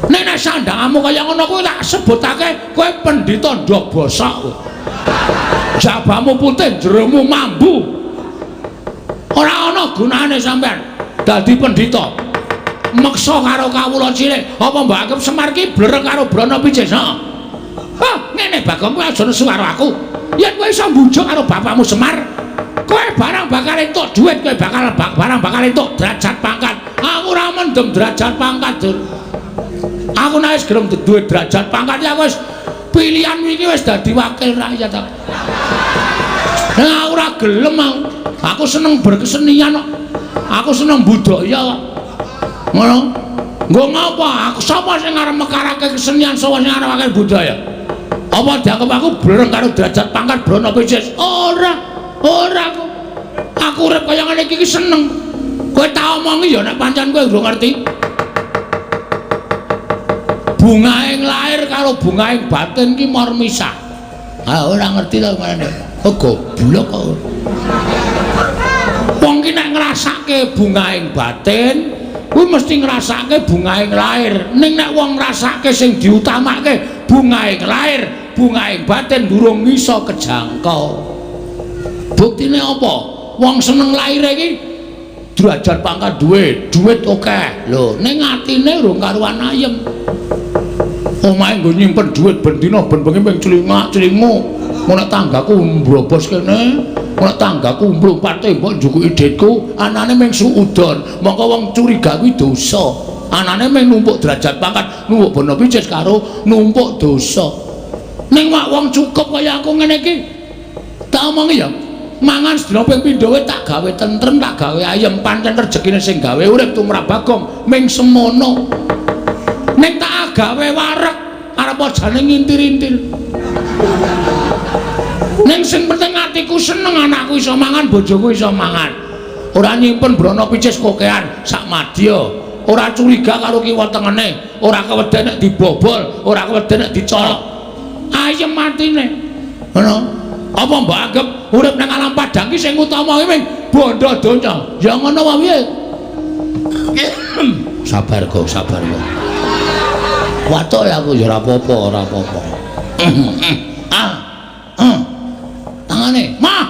Nek nek sandangamu kaya ngono kuwi tak sebutake kowe pendhita ndok bosok kowe. Jabamu putih, jeromu mambu. Ora ana gunane sampean dadi pendhita. Meksa karo kawula cilik, apa mbok anggap Semar ki blereng karo Brana Picis? Heeh. Hah, ngene Bagong, kowe aja nesu karo aku. Yen kowe iso mbujuk karo bapakmu Semar, kowe barang bakal entuk dhuwit, kowe bakal barang bakal entuk derajat pangkat. Aku ora mendem derajat pangkat, Dur. Aku nek wis gelem duwe derajat pangkat ya wis pilihan iki wis dadi wakil rakyat aku. Nah, ora gelem aku. Aku seneng berkesenian kok. Aku seneng budaya kok. Ngono. Nggo ngapa? Aku sapa sing arep mekarake kesenian, sapa sing arep mekarake budaya? Apa dianggep aku blereng karo derajat pangkat Brana Picis? Ora. Ora aku. Aku urip kaya ngene iki seneng. Kowe tak omongi ya nek pancen kowe urung ngerti. Bungaing lahir karo bungaing batin ki mor misah. Ah ora ngerti to marane. Oh goblok kok. Wong ki nek ngrasake bungaing batin, kuwi mesti ngrasake bungaing lahir. Ning nek wong ngrasake sing diutamake bungaing lahir, bungaing batin durung iso kejangkau. Buktine apa? Wong seneng lahir iki derajat pangkat duwe, duit akeh. Lho, ning atine urung karuan ayem. Omahe nggo nyimpen dhuwit ben dina ben bengi ping clingak-clingu. Mun nek tanggaku mbrobos kene, mun nek tanggaku mlumpat tembok njukuki dhitku, anane mung suudon. Mongko wong curiga kuwi dosa. Anane mung numpuk derajat pangkat, numpuk bono picis karo numpuk dosa. Ning wak wong cukup kaya aku ngene iki. Tak omongi ya, mangan sedina ping pindho wae tak gawe tentrem, tak gawe ayem, pancen rejekine sing gawe urip tumrap Bagong ming semono. Ning tak gawe wareg arep jane ngintir-intir. Ning sing penting atiku seneng, anakku iso mangan, bojoku iso mangan. Ora nyimpen brana picis kokean sak madya, ora curiga karo kiwa tengene, ora keweden nek dibobol, ora keweden nek dicolok. Ayem atine. Ngono. Apa mbok anggap urip nang alam padang ki sing utama ki mung bondo donya? Ya ngono wae piye? Sabar kok, sabar kok. Watuk ya aku ya ora apa-apa, ora apa-apa. Ah. Tangane, mah.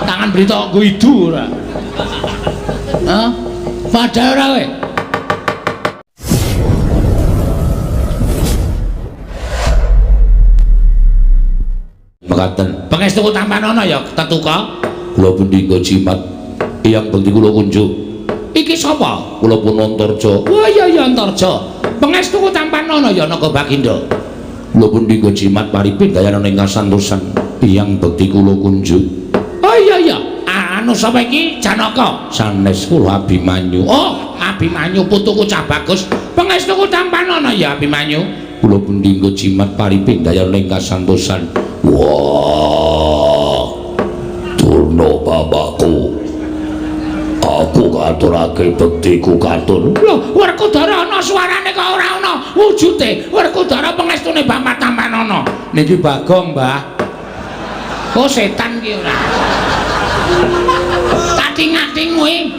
Tangan brita nggo idu ora. Hah? Padha ora kowe? Mekaten. Pangestuku tampanana ya tetuka. Kula pundi nggo jimat Eyang bekti kula kunjuk. Iki sapa? Kula pun Antarja. Wah iya iya Antarja. Pangestuku tampanana ya Naga Bagindo. Kula pundi nggo jimat paripin dayana ing kasantosan Eyang bekti kula kunjuk. Oh iya iya. Anu sapa iki? Janaka. Sanes kula Abimanyu. Oh, Abimanyu putuku cah bagus. Pangestuku tampanana ya Abimanyu. Kula pundi nggo jimat paripin dayana ing kasantosan. Wah. Durna bapakku. Aku katurake bektiku katur. Lho, Werkudara ana suarane kok ora ana wujude. Werkudara pangestune Bapak tampanana. Niki Bagong, Mbah. Oh, setan ki ora. Tak tingak-tinguki.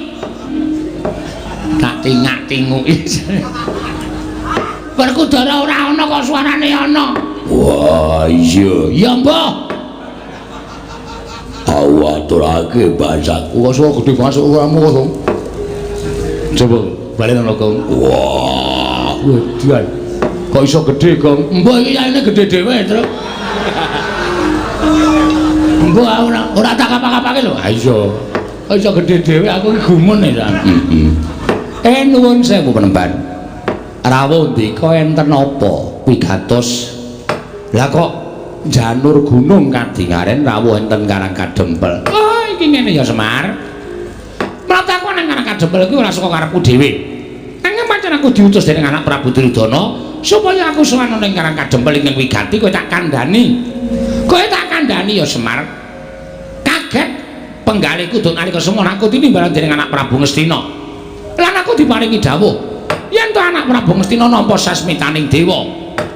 Tak tingak-tinguki. Werkudara ora ana kok suarane ana. Wah, iya. Ya, Mbah. Aku aturake bahasaku. Kok suara gede banget suaramu kok, Gong. Coba balen ana, Gong. Wah, wedian. Kok iso gede, Gong? Mbah iki yaene gede dhewe, Truk. Mbah ora ora tak kapak-kapake lho. Ha iya. Kok iso gede dhewe aku iki gumun ya. Heeh. Nuwun sewu penemban. Rawuh ndika enten apa wigatos? Lah kok janur gunung kadingaren rawuh enten Karang Kadempel. Oh, iki ngene ya Semar. Mlata aku nang Karang Kadempel iki ora saka karepku dhewe. Nanging pancen aku diutus dening anak Prabu Duryudana supaya aku sowan ning Karang Kadempel ing wigati kowe tak kandhani. Kowe tak kandhani ya Semar. Kaget penggalihku duk nalika semono aku tinimbalan dening anak Prabu Ngastina. Lan aku diparingi dawuh yen to anak Prabu Ngastina nampa sasmitaning dewa,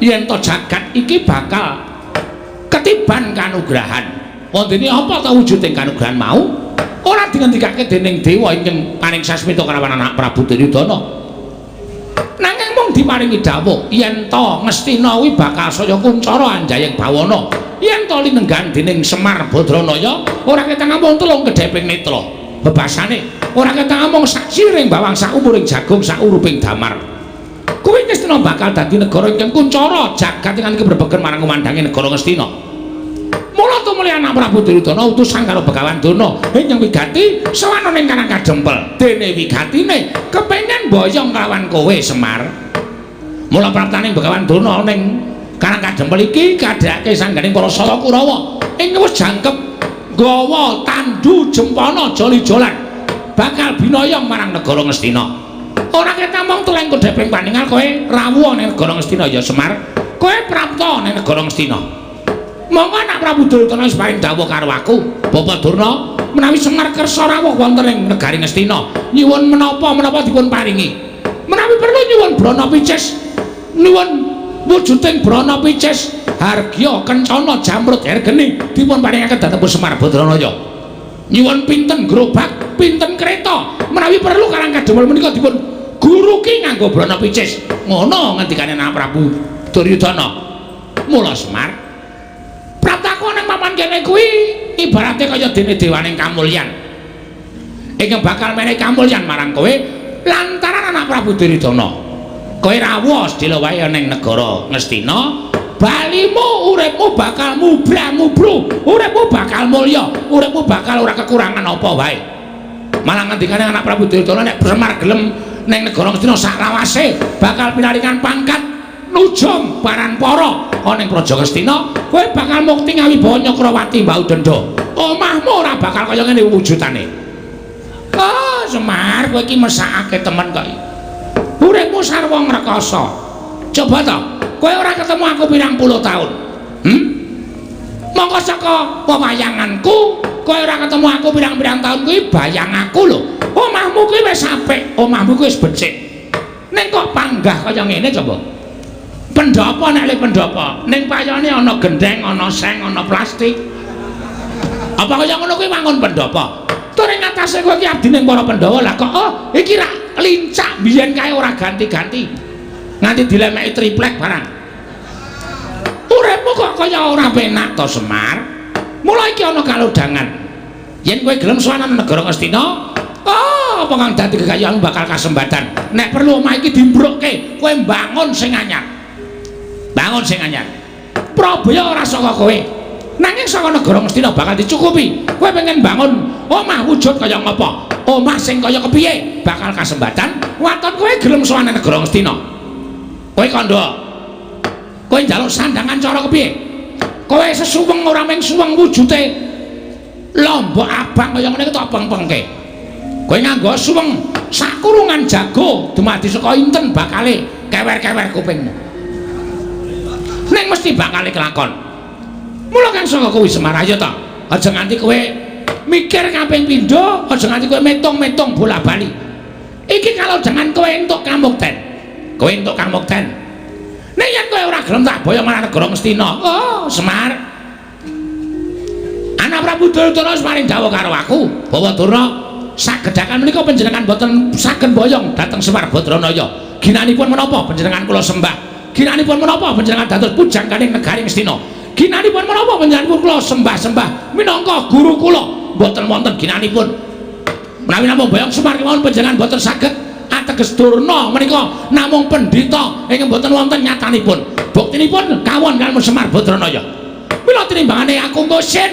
yen to jagat iki bakal ketiban kanugrahan. Wondene apa ta wujuding kanugrahan mau? Ora dingendikake dening dewa ingkang paring sasmita kalawan anak Prabu Duryudana. Nanging mung diparingi dawuh yen to Ngastina kuwi bakal saya kuncara anjayeng bawana. Yen to linenggan dening Semar Badranaya ora ketang amung telung kedheping netra. Bebasane ora ketang amung sak siring bawang sak umuring jagung sak uruping damar. Kuwi Ngastina bakal dadi negara ingkang kuncara jagat ingkang kebrebegen marang kumandange negara Ngastina. Mula tumuli anak Prabu Duryudana utusan karo Begawan Durna ingkang wigati sowan ning Karang Kadempel. Dene wigatine kepengin mboyong kelawan kowe Semar. Mula praptaning Begawan Durna ning Karang Kadempel iki kadhake sangganing para Sala Kurawa ing wis jangkep nggawa tandu jempana joli-jolan bakal binoyong marang negara Ngastina. Ora ketamong teleng kodheping paningal kowe rawuh ning negara Ngastina ya Semar. Kowe prapta ning negara Ngastina. Monggo anak Prabu Duryudana wis paring dawuh karo aku, Bapak Durna, menawi Semar kersa rawuh wonten ing negari Ngastina, nyuwun menapa-menapa dipun paringi. Menawi perlu nyuwun brana picis, nyuwun wujuding brana picis, hargya kencana jamrut hergeni dipun paringaken dhateng Semar Badranaya. Nyuwun pinten gerobak, pinten kereta, menawi perlu Karang Kadempel menika dipun guruki nganggo brana picis. Ngono ngendikane anak Prabu Duryudana. Mula Semar, praptaku ning papan kene kuwi ibarate kaya dene dewaning kamulyan. Ingkang bakal menehi kamulyan marang kowe lantaran anak Prabu Duryudana. Kowe rawuh sedhela wae ning negara Ngastina, balimu uripmu bakal mubra-mubru, uripmu bakal mulya, uripmu bakal ora kekurangan apa wae. Malah ngendikane anak Prabu Duryudana nek Semar gelem ning negara Ngastina saklawase bakal pinaringan pangkat nujum paranpara ana ing Praja Ngastina, kowe bakal mukti ngawibawa Nyakrawati Mbau Denda. Omahmu ora bakal kaya ngene wujudane. Oh, Semar, kowe iki mesakake temen kok. Uripmu sarwa ngrekoso. Coba to, kowe ora ketemu aku pirang puluh tahun. Mongko saka pewayanganku, kowe ora ketemu aku pirang-pirang tahun kuwi bayang aku lho. Omahmu kuwi wis apik, omahmu kuwi wis becik. Ning kok panggah kaya ngene coba. Pendhapa nek le pendhapa, ning payone ana gendheng, ana seng, ana plastik. Apa kaya ngono kuwi wangun pendhapa? Tur ing atase kowe iki abdi ning para Pandhawa lah kok oh iki rak lincak biyen kae ora ganti-ganti. Nganti dilemeki triplek barang. Uripmu kok kaya ora penak to Semar? Mula iki ana kalodhangan. Yen kowe gelem sowan nang negara Ngastina, oh apa kang dadi kekayaanmu bakal kasembatan. Nek perlu omah iki dimbrukke, kowe mbangun sing anyar. Bangun sing anyar. Prabaya ora saka kowe. Nanging saka negara Ngastina bakal dicukupi. Kowe pengen bangun omah wujud kaya ngapa? Omah sing kaya kepiye bakal kasembatan. Waton kowe gelem sowan nang negara Ngastina. Kowe kandha. Kowe njaluk sandangan cara kepiye? Kowe sesuweng ora mung suweng wujute lombok abang kaya ngene iki tak peng-pengke. Kowe nganggo suweng sakurungan jago dumadi saka inten bakale kewer-kewer kupingmu. Ning mesti bakale kelakon. Mula kang saka kuwi Semar ayo ta. Aja nganti kowe mikir kaping pindho, aja nganti kowe metung-metung bola-bali. Iki kalau jangan kowe entuk kamukten. Kowe entuk kamukten. Nek yen kowe ora gelem tak boyong marang negara Ngastina. Oh, Semar. Anak Prabu Duryudana wis paring dawuh karo aku, Bawa Durna sagedhakan menika panjenengan boten saged boyong dhateng Semar Badranaya. Ginanipun menapa panjenengan kula sembah? Ginanipun menapa panjenengan dados pujangganing negari Ngastina? Ginanipun menapa panjenengan kula sembah-sembah minangka guru kula? Mboten wonten ginanipun. Menawi namung boyong Semar kemawon panjenengan boten saged ateges Durna menika namung pendhita ingkang boten wonten nyatanipun. Buktinipun kawon kaliyan Semar Badranaya. Mila tinimbangane aku ngusin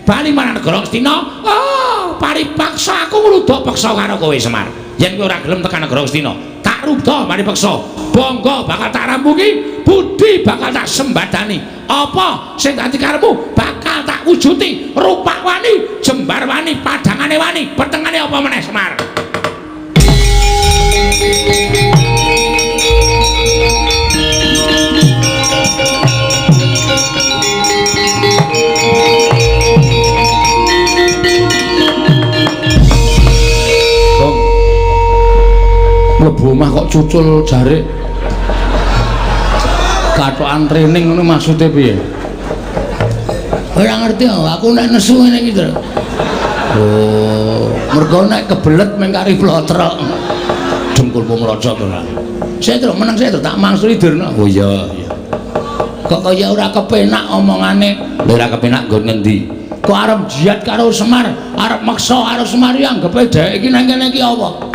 bali marang negara Ngastina, oh paripaksa aku ngrudha peksa karo kowe Semar. Yen kowe ora gelem tekan negara Ngastina, tak rudha paripaksa. Bangga bakal tak rampungi, budi bakal tak sembadani. Apa sing dadi karepmu bakal tak wujuti. Rupak wani, jembar wani, padangane wani, petengane apa meneh Semar. Bang, mlebu omah kok cucul jarik kathokan training ngono maksude piye? Ora ngerti aku nek nesu ngene iki lho. Oh, mergo nek kebelet meng kari plotrok. Dengkulmu mlocot ora. Saya terus meneng, saya terus tak mangsuli Durna. Oh iya, iya. Kok kaya ora kepenak omongane? Lha ora kepenak nggon ngendi? Kok arep jihad karo Semar, arep meksa karo Semar ya anggepe dhek iki nang kene iki apa?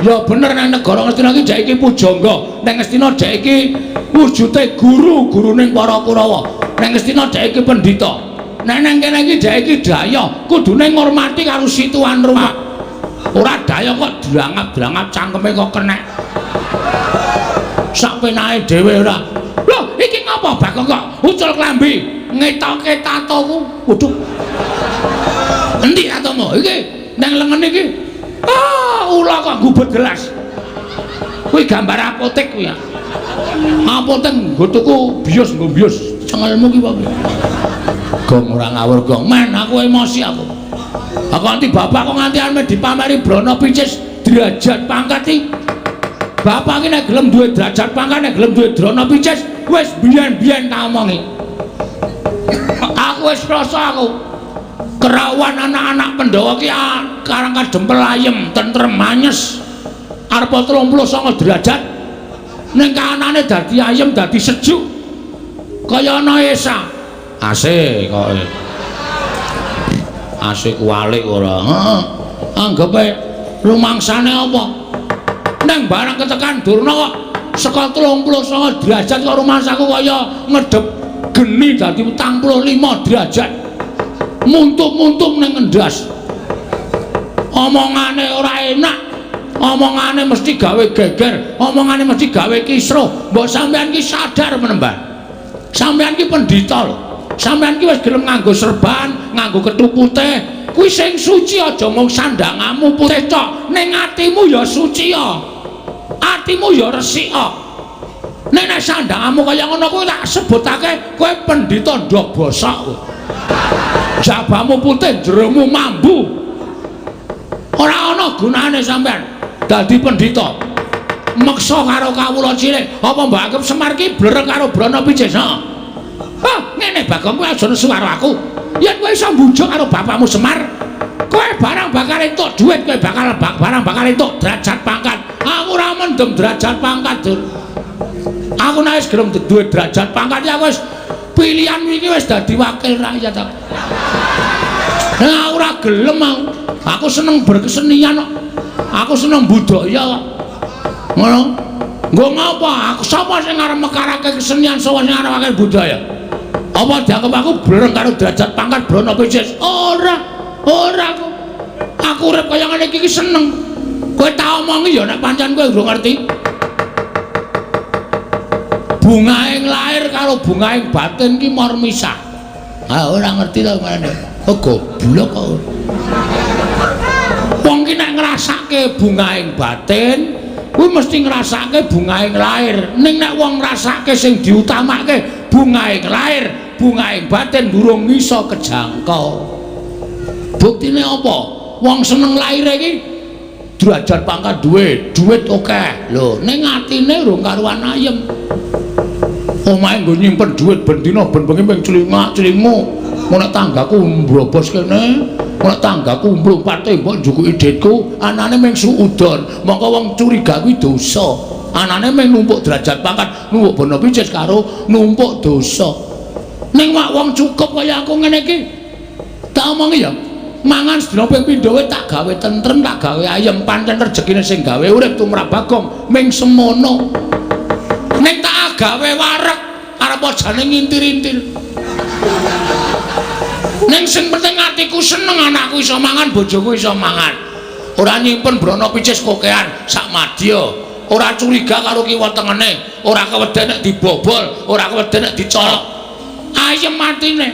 Ya bener nang negara Ngastina iki dhek iki pujangga, nang Ngastina dhek iki wujute guru, guruning para Kurawa. Nang Ngastina dhek iki pendhita. Nek nang kene iki dhek iki daya, kudune ngurmati karo situan rumah. Ora daya kok drangap-drangap cangkeme kok kenek. Sak penake dhewe ora. Lho, iki ngapa Bagong kok ucul klambi ngetoke tatoku? Waduh. Endi tatomu? Iki nang lengen iki. Ah, ula kok gubet gelas. Kuwi gambar apotek kuwi ya. Apotek nggo tuku bios nggo bios. Cengelmu ki apa? Gong ora ngawur gong. Men aku emosi aku. Aku nganti bapak kok nganti arep dipameri Brana Picis derajat pangkat iki. Bapak iki nek gelem duwe derajat pangkat, nek gelem duwe Brana Picis, wis biyen-biyen tak omongi. Aku wis rasa aku. Kerawan anak-anak Pandhawa ki karang kadempel ayem, tentrem, anyes. Arep 39 derajat. Ning kahanane dadi ayem, dadi sejuk. Kaya ana esa. AC kok. AC kuwalik ora. Heeh. Anggepe rumangsane apa? Neng barang ketekan Durna kok saka 39 derajat kok rumangsaku kaya ngedep geni dadi 45 derajat. Muntuk-muntuk ning ngendas. Omongane ora enak. Omongane mesti gawe geger, omongane mesti gawe kisruh. Mbok sampean ki sadar menembah. Sampean ki pendhita lho. Sampean ki wis gelem nganggo serban, nganggo kethu putih. Kuwi sing suci aja mung sandangamu putih tok, ning atimu ya suci ya. Atimu ya resik ya. Nek nek sandangamu kaya ngono kuwi tak sebutake kowe pendhita ndok bosok. Jabamu putih, jeromu mambu. Ora ana gunane sampean dadi pendhita. Meksa karo kawula cilik, apa mbok anggap Semar ki blereng karo Brana Picis? Heeh. Hah, ngene Bagong, kowe aja nesu karo aku. Yen kowe iso mbujuk karo bapakmu Semar, kowe barang bakal entuk dhuwit, kowe bakal barang bakal entuk derajat pangkat. Aku ora mendem derajat pangkat, Dur. Aku nek wis gelem duwe derajat pangkat ya wis pilihan iki wis dadi wakil rakyat aku. Nah, aku ora gelem aku. Aku seneng berkesenian kok. Aku seneng budaya kok. Ngono. Nggo ngapa? Aku sapa sing arep mekarake kesenian, sapa sing arep budaya? Apa dianggep aku blereng karo derajat pangkat Brana Picis? Ora. Ora aku. Aku urip kaya ngene iki seneng. Kowe tak omongi ya nek pancen kowe urung ngerti. Bungaing lahir karo bungaing batin ki mor misah. Ah ora ngerti to marane. Oh goblok kok. Wong ki nek ngrasake bungaing batin, kuwi mesti ngrasake bungaing lahir. Ning nek wong ngrasake sing diutamake bungaing lahir, bungaing batin durung iso kejangkau. Buktine apa? Wong seneng lahir iki derajat pangkat duwe, duit akeh. Lho, ning atine urung karuan ayem. Omahe nggo nyimpen duit ben dina ben bengi ping clingak-clingu. Mun nek tanggaku mbrobos kene, mun nek tanggaku mlumpat tembok njukuki dhitku, anane mung suudon. Mongko wong curiga kuwi dosa. Anane mung numpuk derajat pangkat, numpuk bono picis karo numpuk dosa. Ning wak wong cukup kaya aku ngene iki. Tak omongi ya, mangan sedina ping pindho wae tak gawe tentrem, tak gawe ayem, pancen rejekine sing gawe urip tumrap Bagong ming semono. Ning tak gawe wareg arep jane ngintir-intir. Ning sing penting atiku seneng, anakku iso mangan, bojoku iso mangan. Ora nyimpen brana picis kokean sak madya. Ora curiga karo kiwa tengene, ora keweden nek dibobol, ora keweden nek dicolok. Ayem atine.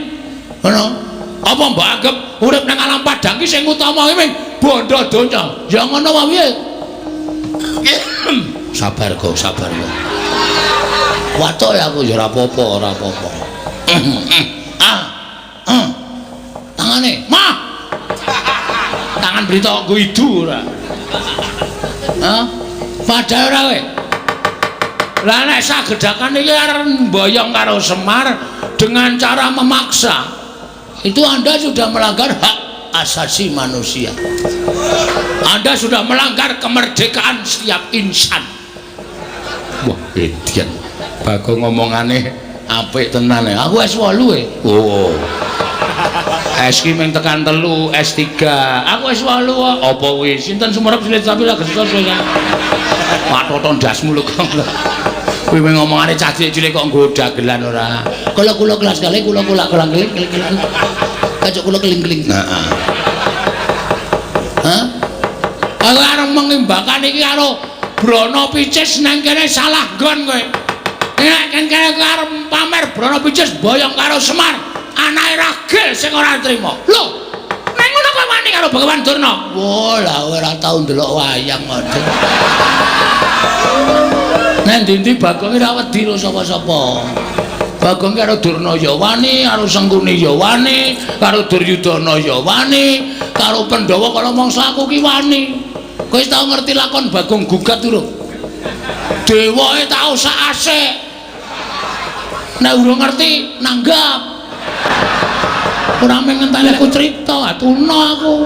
Ngono. Apa mbok anggap urip nang alam padang ki sing utama ki mung bondo donya? Ya ngono wae piye? Sabar kok, sabar kok. Watuk ya aku ya ora apa-apa, ora apa-apa. Ah. Tangane, mah. Tangan berita nggo idu ora. Hah? Padahal ora kowe. Lah nek sagedakan iki arep mboyong karo Semar dengan cara memaksa, itu Anda sudah melanggar hak asasi manusia. Anda sudah melanggar kemerdekaan setiap insan. Wah, edian. Bagong ngomongane apik tenan. Aku S8 e. Oh. S ki mung tekan 3, S3. Aku S8 kok. Apa kuwi? Sinten Sumerep silit sapi lagi susah. Patoton ndasmu lho kok. Kuwi ngomongane cah cilik-cilik kok nggo dagelan ora. Kula kula kelas kali kula kula kelang keling keling. Kacuk kula keling-keling. Heeh. Hah? Aku arep mengimbakan iki karo Brana Picis nang kene salah nggon kowe. Nek kene kowe arep pamer Brana Picis boyong karo Semar, anake ragil sing ora trima. Lho, nang ngono kowe wani karo Bagawan Durna? Wah, lah ora tau ndelok wayang kok. Nang ndi-ndi Bagong ora wedi karo sapa-sapa. Bagong karo Durna ya wani, karo Sengkuni ya wani, karo Duryudana ya wani, karo Pandhawa kala mangsa aku ki wani. Kowe wis tau ngerti lakon Bagong gugat durung? Dewae tau sak asik. Nek urung ngerti nanggap. Ora mung ngenteni aku crita, atuna aku.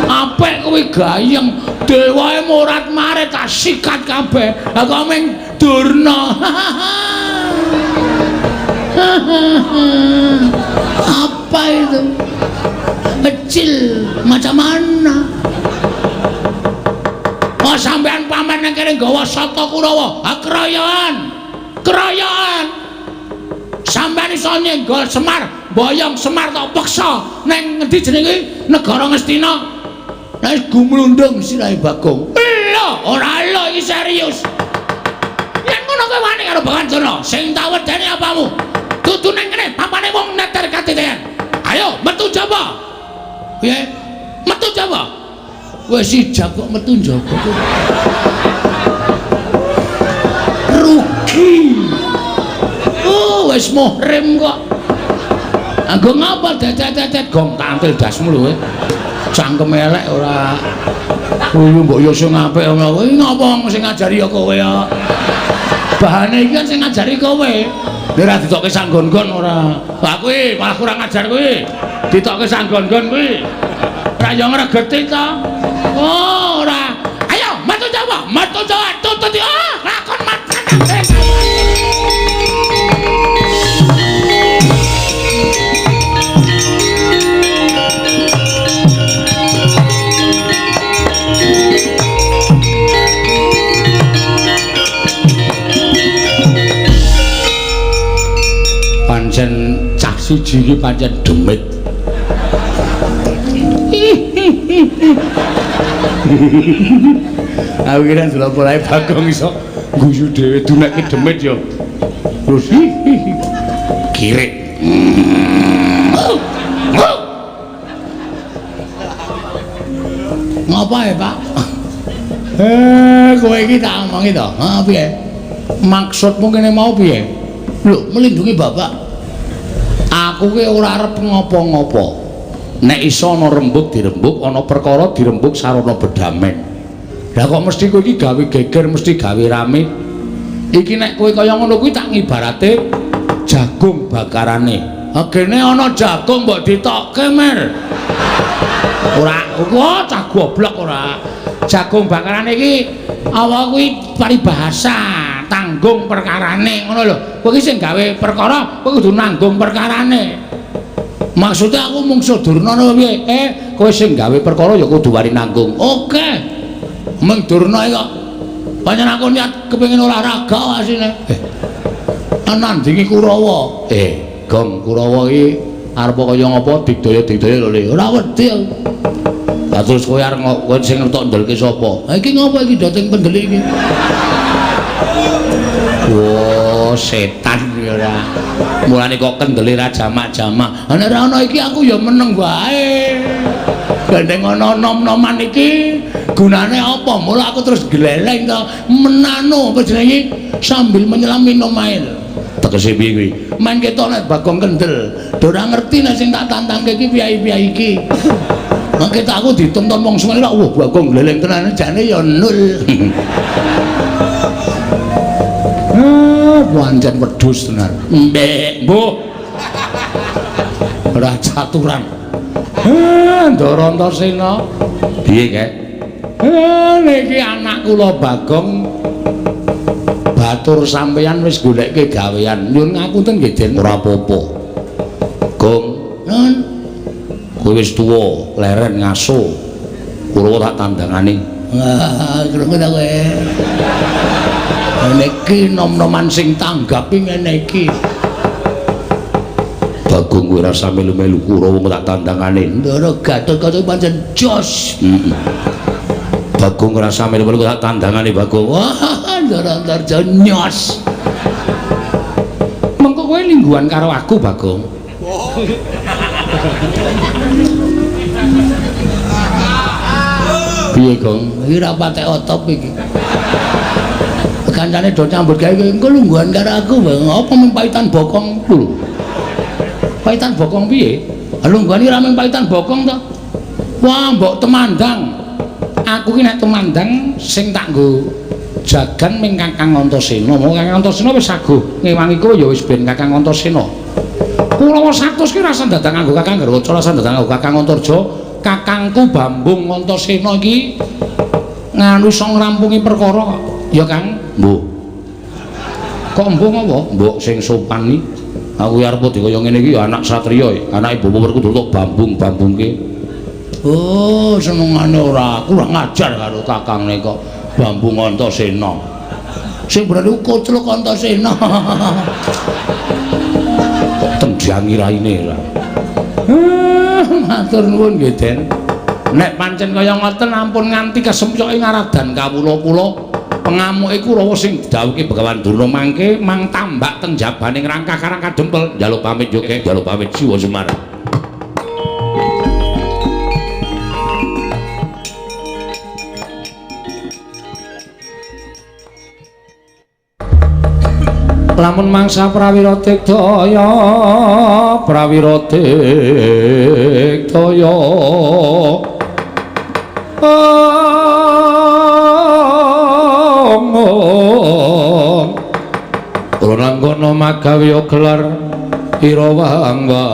Apik kuwi gayeng, dewae morat-marit tak sikat kabeh. Aku mung Durna. Apa itu? Kecil macam mana? Oh, sampean pamer nang kene nggawa sata Kurawa. Ha keroyokan. Keroyokan. Sampean iso nyenggol Semar, boyong Semar tok peksa nang ngendi jenenge negara Ngastina. Nek gumlundung sirahe Bagong. Lho, ora lho iki serius. Yen ngono kowe wani karo Bagawan Durna, sing tak wedeni apamu? Dudu nang kene papane wong neter katiten. Ayo metu jaba. Piye? Metu jaba. Wis ijab kok metu njaba. Rugi. Oh, wis muhrim kok. Anggo ngapa dedet-dedet gong tantil dasmu lho kowe. Cangkem elek ora. Kuwi mbok yo sing apik ngono. Kuwi ngapa sing ngajari ya kowe ya. Bahane iki kan sing ngajari kowe. Ora ditokke sanggon-gon ora. Lah kuwi malah kurang ajar kuwi. Ditokke sanggon-gon kuwi. Ora yo ngregeti ta. Oh, ora. Ayo metu Jawa, metu Jawa tutut ah, lakon matan. Pancen cah siji iki pancen demit. Aku kira ndelok polahe Bagong iso guyu dhewe dunekke demit ya. Terus kirik. Ngapa ya, Pak? Kowe iki tak omongi to. Ha piye? Maksudmu kene mau piye? Lho, melindungi bapak. Aku ki ora arep ngopo-ngopo. Nek iso ana rembug dirembug, ana perkara dirembug sarana bedamen. Lah kok mesti kowe iki gawe geger, mesti gawe rame. Iki nek kowe kaya ngono kuwi tak ngibarate jagung bakarane. Agene ana jagung mbok ditokke, Mer. Ora, kok cah goblok ora. Jagung bakarane iki apa kuwi paribahasa, tanggung perkarane ngono lho. Kowe iki sing gawe perkara, kowe kudu nanggung perkarane. Maksudnya aku mungsuh Durna ngono piye? Kowe sing gawe perkara ya kudu wani nanggung. Oke. Mung Durna iki kok pancen aku niat kepengin olahraga asine. Nandingi Kurawa. Gong Kurawa iki arep kaya ngapa digdaya-digdaya lho Le. Ora wedi aku. Lah terus kowe arep kowe sing ngetok ndelke sapa? Ha iki ngapa iki dating pendelik iki? Wah, setan iki ora. Mulane kok kendele ra jamak-jamak. Ha nek ora ana iki aku ya meneng wae. Gandeng ana nom-noman iki gunane apa? Mula aku terus gleleng to menano apa jenenge sambil menyelam minum air. Tegese piye kuwi? Men ketok nek Bagong kendel. Do ora ngerti nek sing tak tantangke iki piye-piye iki. Mangke tak aku ditonton wong semene lak wah Bagong gleleng tenan jane ya nul. Pancen wedhus tenan. Mbek, mbuh. Ora caturan. Ndara Antasena. Piye, Kek? Niki anak kula Bagong Batur sampeyan wis goleke gawean. Nyuwun ngapunten nggih, Den. Ora apa-apa. Gong, Nun, kowe wis tuwa, leren ngaso. Kurawa tak tandangane. Wah, krungu ta kowe. Ngene iki nom-noman sing tanggapi ngene iki. Bagong kowe rasa melu-melu Kurawa tak tandangane. Ndara Gatotkaca pancen jos. Heeh. Bagong rasa melu-melu tak tandangane Bagong. Wah, Ndara Antarja nyos. Mengko kowe lingguhan karo aku Bagong. Piye, Gong? Iki ra patek otop iki. Kancane do nyambut gawe engko lungguhan karo aku, Bang. Apa mung paitan bokong lho? Paitan bokong piye? Lungguhan iki ra mung paitan bokong to. Wah, mbok temandang. Aku ki nek temandang sing tak nggo jagan ming Kakang Antasena. Monggo Kakang Antasena wis saguh ngewangi kowe ya wis ben Kakang Antasena. Kurawa 100 ki rasa dadak nganggo Kakang Garwaca, rasa dadak nganggo Kakang Antarja. Kakangku Bambung Antasena iki nganu iso ngrampungi perkara kok. Ya Kang? Mbuh. Kok mbuh apa? Mbok sing sopan iki. Aku arep kaya ngene iki ya anak satriya, anake Bapak Werkudara tok bambung-bambungke. Oh, senengane ora kurang ajar karo kakangne kok Bambung Antasena. Sing bener iku kocluk Antasena. Tendhangi raine lah. Matur nuwun nggih, Den. Nek pancen kaya ngoten ampun nganti kesempyoke ngaradan kawula kula. Pengamuke Kurawa sing didhawuhke Begawan Durna mangke mang tambak teng jabane ngrangkah Karang Kadempel. Njaluk pamit yo, Kek. Njaluk pamit Siwa Semar. Lamun mangsa prawira tiktaya, prawira tiktaya. Kula nangkono magawe gelar ira wang wang.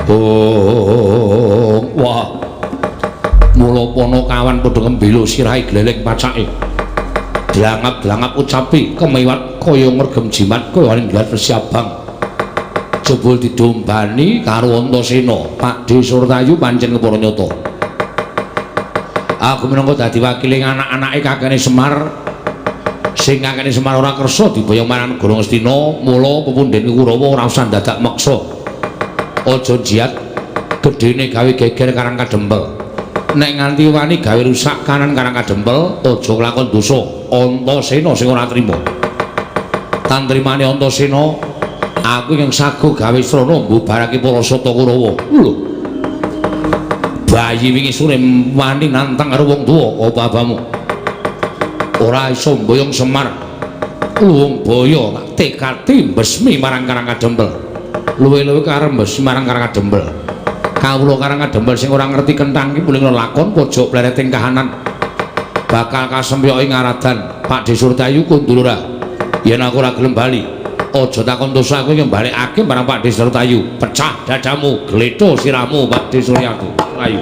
Oh, wah. Mula Panakawan padha ngembelo sirahe gleleng pacake. Dlangap-dlangap ucapi kemiwat kaya ngregem jimat kaya ninggal resi abang. Jebul didombani karo Antasena. Pakdhe Surtayu pancen kepara nyata. Aku minangka dadi wakiling anak-anake kakene Semar. Sing kakene Semar ora kersa diboyong marang negara Ngastina, mula pepundhen Kurawa ora usah dadak meksa. Aja jiat gedene gawe geger Karang Kadempel. Nek nganti wani gawe rusak kanan Karang Kadempel, aja nglakon dosa. Antasena sing ora trima. Tantrimane Antasena, aku ingkang saguh gawe srana mbubarake para sata Kurawa. Lho. Bayi wingi sore wani nantang karo wong tuwa, apa abamu? Ora iso mboyong Semar. Wong boyo tak tekati mbesmi marang Karang Kadempel. Luwe-luwe karep mbesmi marang Karang Kadempel. Kawula Karang Kadempel sing ora ngerti kenthang iki muling lakon pojok plereting kahanan. Bakal kasempyoke ngaradan Pakdhe Surtayu kundul ora. Yen aku ora gelem bali, aja takon dosa aku iki mbalekake marang Pakdhe Surtayu. Pecah dadamu, gletho sirahmu Pakdhe Suryaku. Ayo.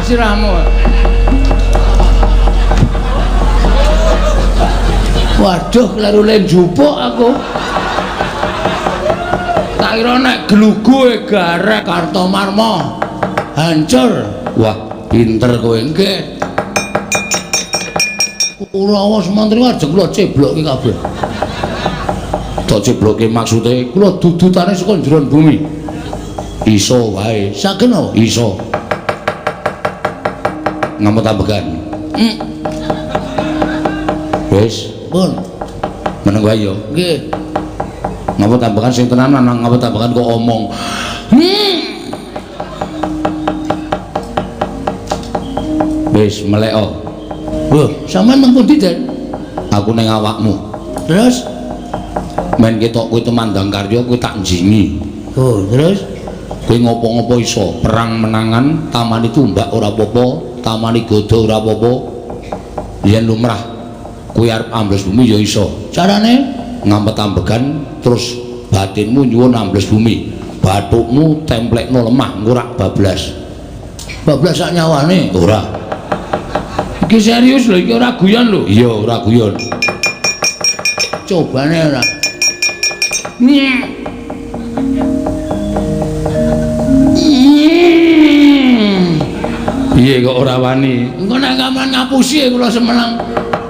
sirahmu. Waduh, kleru le njupuk aku. Tak kira nek glugu garek Kartomarma hancur. Wah, pinter kowe nggih. Kurawa Sumantri ajeng kula ceblokke kabeh. Tak ceblokke maksude kula dudutane saka njeron bumi. Iso wae. Saged napa? Iso. Ngamut ambegan. Wis, pun. Meneng wae ya. Nggih. Ngamut ambegan sing tenanan, ngamut ambegan kok omong. Wis meleko. Lho, sampean nang pundi, Den? Aku ning awakmu. Terus men ketok kowe tumandang karya kowe tak njingi. Oh, terus kowe ngopo-ngopo iso, perang menangan, tamani tumbak ora apa-apa, tamani goda ora apa-apa. Yen lumrah kowe arep ambles bumi ya iso. Carane ngampet ambegan terus batinmu nyuwun ambles bumi. Bathukmu templekno lemah ngurak bablas. Bablas sak nyawane? Ora. Iki serius lho, iki ora guyon lho. Iya, ora guyon. Cobane ora. Piye kok ora wani? Engko nek kaman ngapusi kula semenang.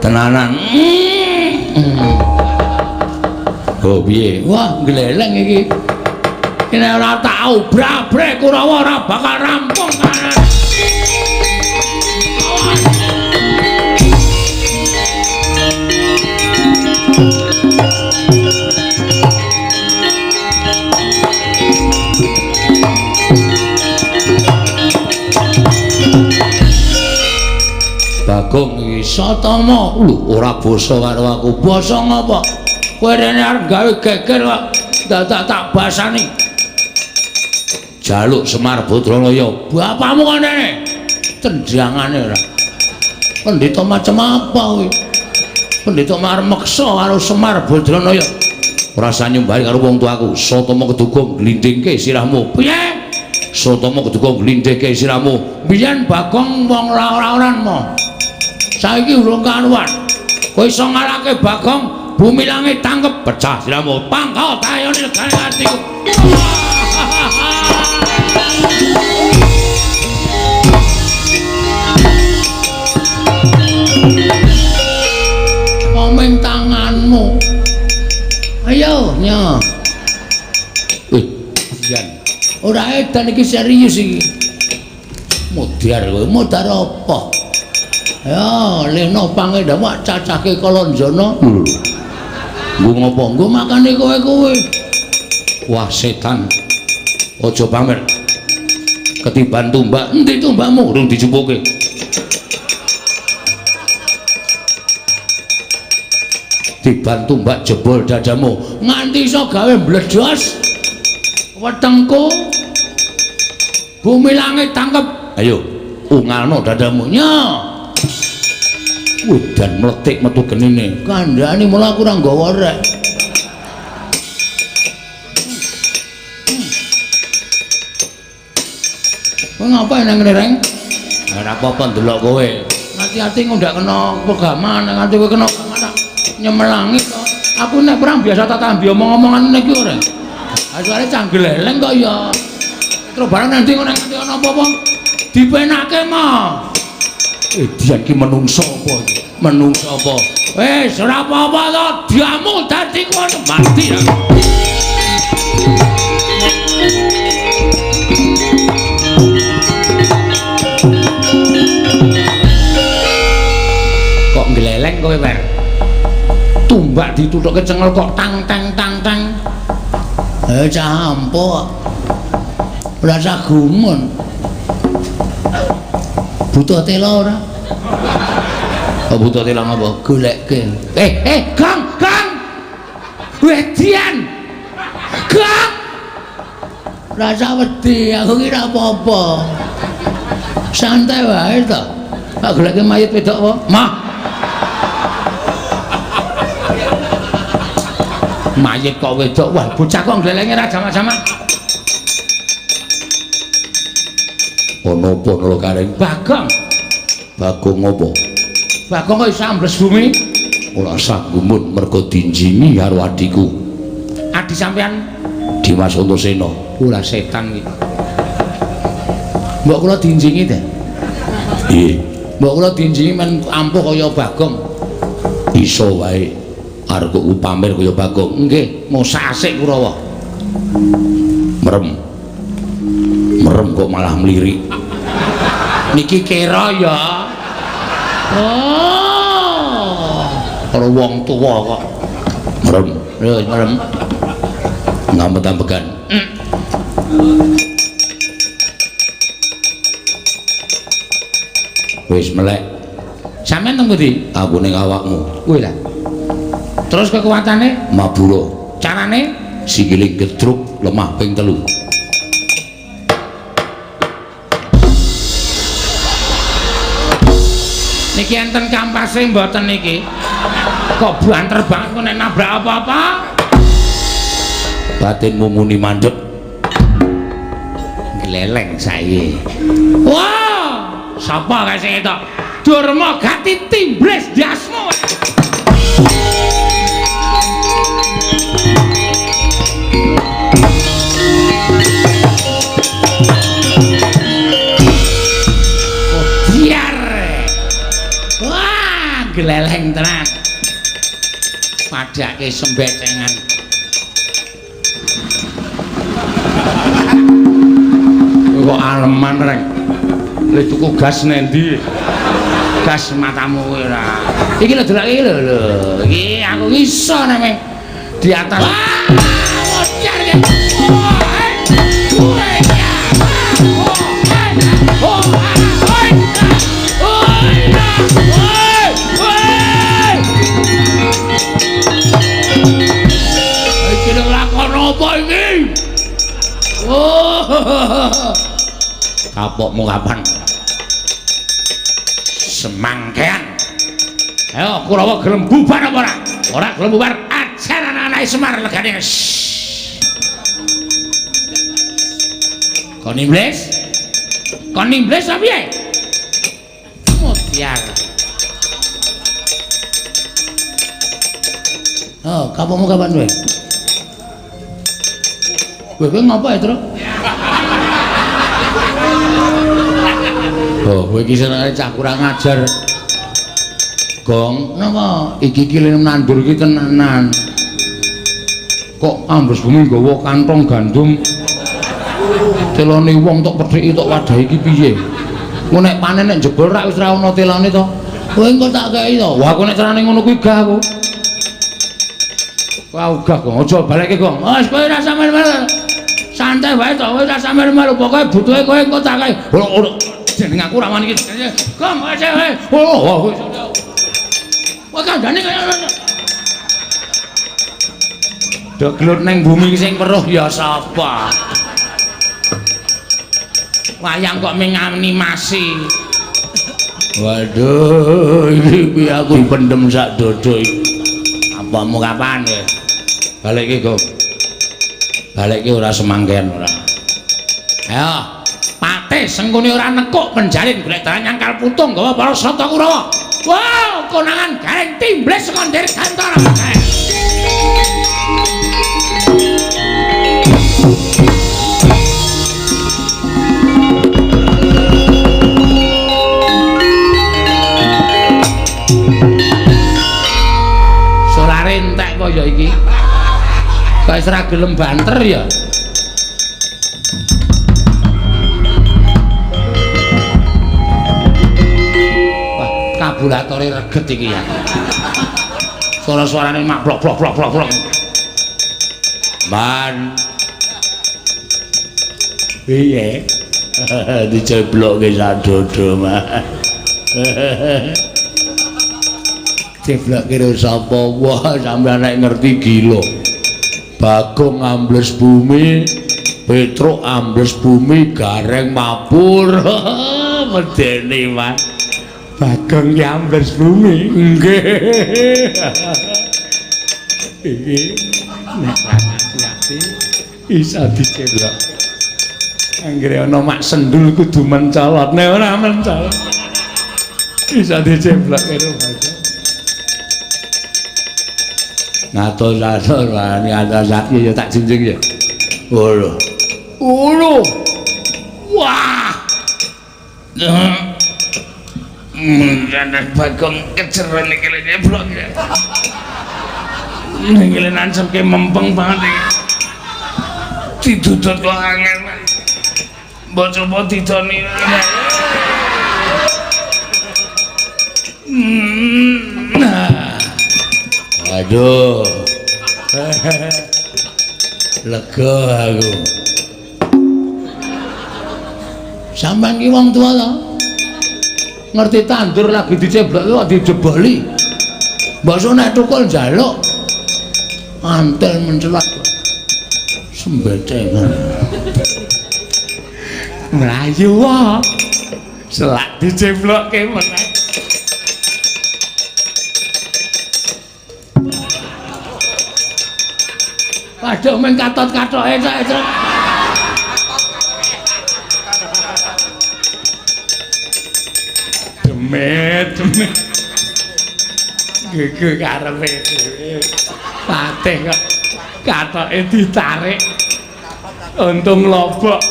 Tenanan. Oh, piye? Wah, gleleng iki. Nek ora tak obrak-abrek Kurawa ora bakal rampung kanan. Bagong iki Satama lho ora basa karo aku. Basa ngapa? Kowe rene arep gawe geger kok dadak tak basani. Jaluk Semar Badranaya. Bapakmu kok rene? Tendangane ora. Pendhita macam apa kowe? Pendhita arep meksa karo Semar Badranaya. Ora usah nyumbari karo wong tuaku. Satama keduga glindhingke sirahmu. Piye? Satama keduga glindhingke sirahmu. Biyen Bagong wong ora-oran mo. Saiki urung karuan. Kowe iso ngalahke Bagong, bumi langit tangkep pecah sirahmu. Pangkal tayone legane atiku. Komeng tanganmu. Ayo, nyo. Jan. Ora edan iki serius iki. Modar kowe, modar apa? Ya, leno pangendawa cacahke Kalanjana. Lho. Nggo ngopo? Nggo makane kowe-kowe. Wah, setan. Aja pamer. Ketiban tumbak. Endi tumbakmu? Urung dijupuke. Tiban tumbak jebol dadamu. Nganti iso gawe mbledos. Wetengku. Bumi langit tangkep. Ayo, ungalno dadamu. Nyo. Udan mletik metu genine. Kandhane mula aku ora nggawa rek. Kowe ngapain nang ngene, Reng? Ora apa-apa ndelok kowe. Hati-hati engko ndak kena pegaman, nganti kowe kena tak nyemelangi to. Aku nek perang biasa tak tambi omong-omongan ngene iki ora. Ha soalé canggeleleng kok ya. Terus barang nanti ngono nganti ana apa-apa dipenake mah. Dian ki menungso apa iki? Menungso apa? Wis ora apa-apa to, diamu dadi kono mati aku. Kok ngleleng kowe, Wer? Tumbak dituthuke cengel kok tang tang tang tang. Eh cah ampuh. Ora usah gumun. Butuh tela ora? Oh, butuh tela ngapa? Goleke. Gang, Gang. Wedian. Gang. Rasa wedi, aku ki ora apa-apa. Santai wae to. Tak goleke mayit wedok apa? Mah. Mayit kok wedok. Wah, bocah kok nglelenge ra jamak-jamak. Ana apa Nala Gareng? Bagong. Bagong apa? Bagong kok iso ambles bumi? Ora usah gumun mergo dinjingi karo adhiku. Adi sampean Dimas Antasena. Ora setan iki. Mbok kula dinjingi ta? Nggih. Mbok kula dinjingi men ampuh kaya Bagong. Iso wae. Arep kok pamer kaya Bagong. Nggih, mosak asik Kurawa. Merem. Merem kok malah mlirik. Niki kira ya. Oh. Karo wong tuwa kok. Merem. Lho, merem. Ngampet-ampekan. Wis melek. Sampeyan teng pundi? Aku ning awakmu. Kuwi lah. Terus kekuatane? Mabura. Carane? Sikile gedruk lemah ping 3. Niki enten kampase mboten niki? Kok banter banget kok nek nabrak apa-apa? Batinmu muni mandek. Gleleng saiki. Wah! Sapa kae sing etok? Durma gati timbles ndasmu. Biar. Wah, gleleng tenan. Padake sembecengan. Kok aleman reng. Le tuku gas nendi? Gas matamu kowe ora. Iki lho delok iki lho lho. Iki aku iso nek di atas. Wah, mocar iki. Iki lho lakon apa iki? Oh. Kapokmu kapan? Semangkean. Ayo Kurawa gelem bubar apa ora? Ora gelem bubar, ajar anak-anake Semar legane. Kon iblis? Kon iblis apa piye? Mutiar. Oh, kapokmu kapan kowe? Kowe ngopo ya, Tru? Oh, kowe iki senengane cah kurang ajar. Gong, napa? Iki iki nandur iki tenanan. Kok ambles bumi nggawa kantong gandum. Telone wong tok pedheki tok wadahi iki piye? Engko nek panen nek jebol rak wis ra ono telone to. Kowe engko tak kei to. Wah, aku nek carane ngono kuwi gah aku. Wah, ogah Gong, aja balekke Gong. Wis kowe ora sampeyan santai wae to, kowe ora sampeyan melu pokoke butuhe kowe engko tak kei. Ora jeneng aku ra wani iki. Gong, aja wae. Oh, wah, kandhane kaya ngono. Dok gelut ning bumi sing weruh ya sapa? Wayang kok ming animasi. Waduh, iki aku dipendem sak dodo iki. Apamu kapan kowe? Balekke, Gong. Balekke ora semangkean ora. Ayo, pate Sengkuni ora nekuk penjalin golek dalan nyangkal putung gawa para sata Kurawa. Wow, konangan Gareng timbles saka Dirgantara. Solare entek apa ya iki? Kok wis ora gelem banter ya? Wah, kabulatore reget iki ya. Suara-suarane mak blok blok blok blok blok. Man. Piye? Diceblokke sak dodo, Man. Ceblokke karo sapa? Wah, sampeyan nek ngerti gila. Bagong ambles bumi, Petruk ambles bumi, Gareng mabur. Medeni, Man. Bagong ki ambles bumi. Nggih. Iki nek ati-ati iso diceblok. Anggere ana mak sendul kudu mencolot. Nek ora mencolot bisa diceblok karo Bagong. Ngatur-atur wani atas ya tak junjung ya. Lho. Lho. Wah. Mengkanak Bagong keceron iki lho nyeblok ya. Nggih nancepke mempeng banget iki. Didudut kok angel. Mbok coba didoni. Aduh. Lega aku. Sampeyan ki wong tuwa to? Ngerti tandur lagi diceblok kok dijeboli. Mbok nek tukul njaluk. Antel mencelat. Sembecengan. Mlayu wae. Selak diceblokke meneh. Waduh meng katot-katoke cok. Demit, demit. Gege karepe dhewe. Patih kok katoke ditarik. Untung lobok.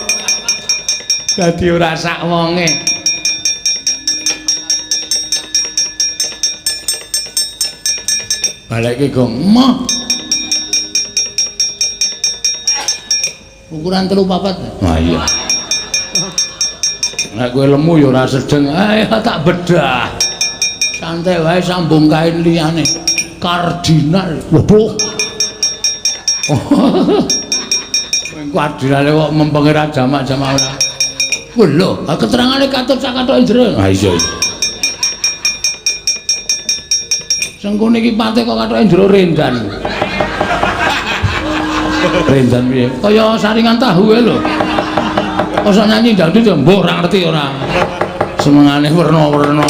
Dadi ora sak wonge. Balekke gong. Moh. Ukuran 3 4. Wah iya. Nek kowe lemu ya ora sedeng. Ayo tak bedah. Santai wae sambung kain liyane. Kardinal. Waduh. Kardinale kok mempenge ra jamak-jamak ora. Lho, keterangane katut sak katoke jero. Ha iya. Sengkune iki pate kok katoke jero rendan. Rendan piye? Kaya saringan tahu ae lho. Mosok nyanyi dangdut ya mbuh ora ngerti ora. Senengane werna-werna.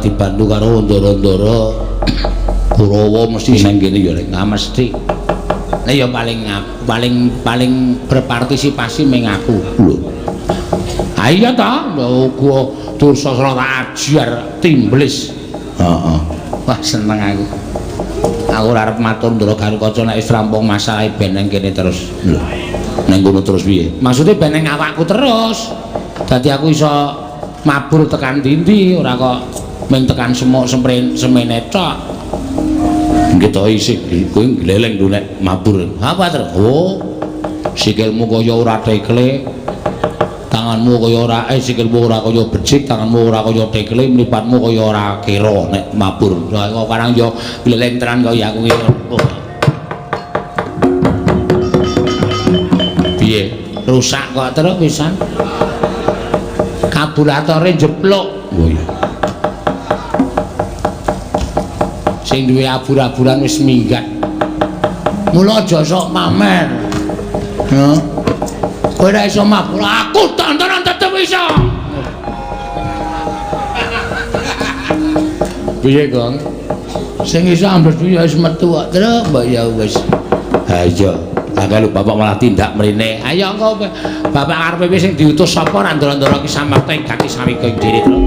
Dibantu karo ndoro-ndoro Kurawa mesti nang kene ya rek mesti. Nek ya paling berpartisipasi ming aku lho. Ha iya ta, uga Dursasana tak ajar timblis. Heeh. Wah seneng aku. Aku ora arep matur ndoro Garukaca nek wis rampung masalahe ben nang kene terus. Lho. Nang kono terus piye? Maksude ben nang awakku terus. Dadi aku iso mabur tekan ndi-ndi ora kok ming tekan semok semene tok. Nggih to isih kowe gleleng lho nek mabur. Apa terus? Oh. Sikilmu kaya ora tekle. Tanganmu kaya ora sikilmu ora kaya becik, tanganmu ora kaya tekle, mripatmu kaya ora kira nek mabur. Lah kok karang yo gleleng tenan kaya aku iki. Oh. Piye? Rusak kok terus pisan. Karburatore jeplok. Oh iya. Sing duwe abur-aburan wis minggat. Mula aja sok pamer. Heeh. Kowe ora iso mabur, aku tontonan tetep iso. Piye, Gong? Sing iso ambles ya wis metu kok, Truk, mbok ya wis. Ha iya. Lah lho bapak malah tindak mrene. Ayo engko bapak karepe piye sing diutus sapa ra ndara-ndara ki samarta ing gati sawika ing diri, Truk.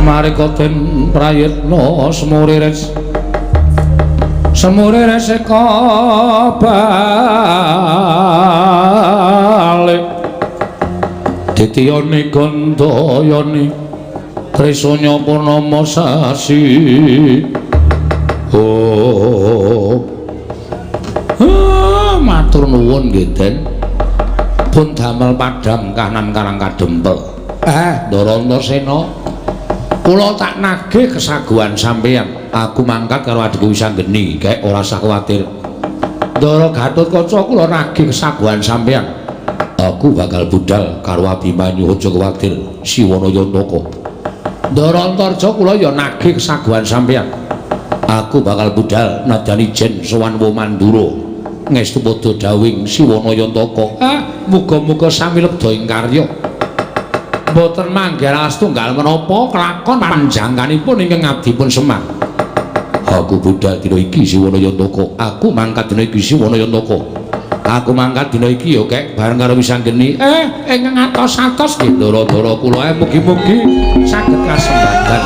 Marika den prayitna semurires semurires eka balik ditiyani gandayani trisanya purnama sasi. Oh, matur nuwun nggih Den, pun damel padhang kahanan Karang Kadempel. Ndara Antasena, kula tak nagih kesaguhan sampeyan. Aku mangkat karo adhiku Wisanggeni, kek ora usah kuwatir. Ndara Gatotkaca kula nagih kesaguhan sampeyan. Aku bakal budal karo Abimanyu, aja kuwatir. Siwana Yantaka. Ndara Antarja kula ya nagih kesaguhan sampeyan. Aku bakal budal nadyan ijen sowan Mandura. Ngestu padha dawing Siwana Yantaka. Muga-muga sami lebda ing karya. Mboten manggih astunggal menapa kelakon panjangkanipun ingkang abdipun Semar. Aku budal dina iki Siwana Yantaka. Aku mangkat dina iki Siwana Yantaka. Aku mangkat dina iki ya kek bareng karo Wisanggeni. Ingkang atos-atos nggih ndara-ndara kula mugi-mugi saged kasembadan.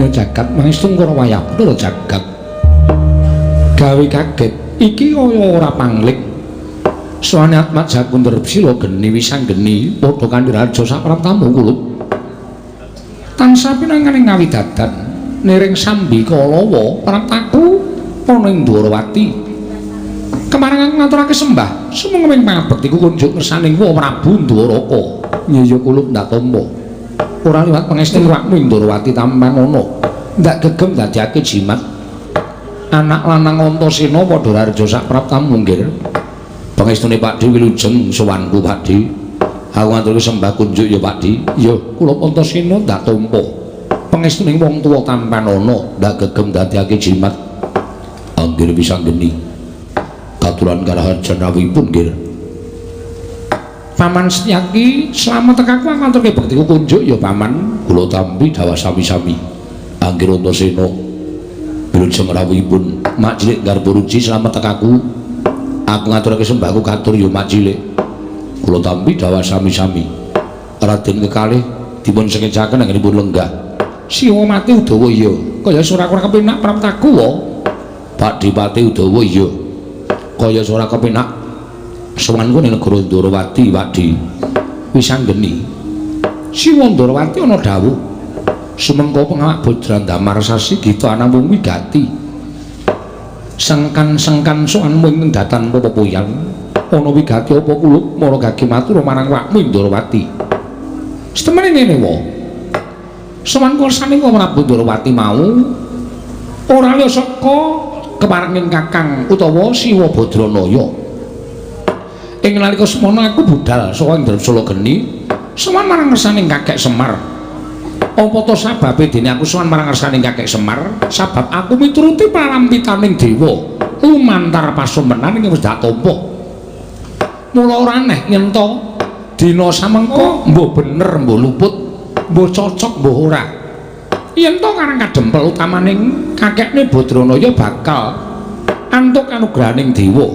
Jagat mangestu karo wayah lho jagat gawe kaget iki kaya ora pangling. Sowane Atmaja Kundarpsila geni Wisanggeni padha kanthi raja sapraptamu kulup tansah pinanganing ngawidadan niring sambi kalawa praptaku ana ing Dwarawati. Kemarengan ngaturake sembah sumenging pangabektiku kunjuk ngersaning wa Prabu Ndwaraka. Nyaya kulup ndak tampa ora liwat pangestu wakmu ing Dwarawati tampan ana ndak gegem dadekake jimat anak lanang Antasena padha raja sapraptamu nggir. Pangestune Pakdhe wilujeng sowanku Pakdhe. Aku ngaturke sembah kunjuk ya Pakdhe. Ya kula Antasena ndak tampa pangestune wong tuwa tampan ana ndak gegem dadekake jimat. Anggir Wisanggeni katuran karaharjan rawuhipun nggir. Paman Setyaki slamet tekaku ngaturke bektiku kunjuk ya paman. Kula tampi dawah sami-sami. Anggir Antasena wilujeng rawuhipun mak cilik Garbaruci slamet tekaku. Aku ngaturake sembahku katur ya mak cilik. Kula tampi dawah sami-sami. Raden kekalih dipun sengejaken anggenipun lenggah. Siwa mati Udawa iya kaya ora ora kepenak praptaku wa. Pakdhe Pati Udawa iya kaya ora kepenak sowanku ning negara Ndorowati Pakdhe Wisanggeni. Siwa Ndorowati ana dawuh sumengko pengawak Badrandamar sasi gita anamung wigati. Sengkan-sengkan sowanmu ing datan pepoyan ana wigati apa kulup mara gage matur marang wakmu Ndorowati. Setemene ngene wa. Sowan kersaning Prabu Ndorowati mau ora liya saka keparenging Kakang utawa Siwa Badranaya. Ing nalika semono aku budal saka Indrasala Geni sowan marang ngersaning Kakek Semar. Apa to sababe dene aku sowan marang ngersaning Kakek Semar? Sabab aku mituruti parampitaning dewa lumantar pasumenan ing wis dak tampa. Mula ora aneh yen to dina samengko mbuh bener mbuh luput, mbuh cocok mbuh ora. Yen to Karang Kadempel utamaning kakekne Badranaya bakal antuk anugrahaning dewa.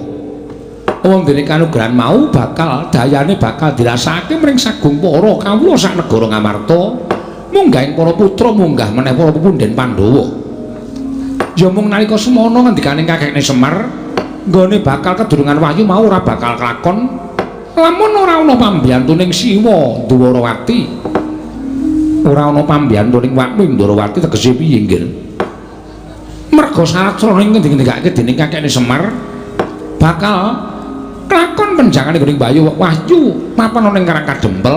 Wong dene kanugrahan mau bakal dayane bakal dirasakake mring sagung para kawula sak negara Ngamarta, munggah ing para putra munggah meneh para pepundhen Pandhawa. Ya mung nalika semono ngendikane kakekne Semar, nggone bakal kedurungan wahyu mau ora bakal kelakon lamun ora ana pambiyantuning Siwa Ndwarawati. Ora ana pambiyantuning Wakmi Ndwarawati tegese piye nggih? Merga syarat srana ing ngendikake dening kakekne Semar bakal kelakon penjangane gone Bayu Wahyu mapan ana ing Karang Kadempel.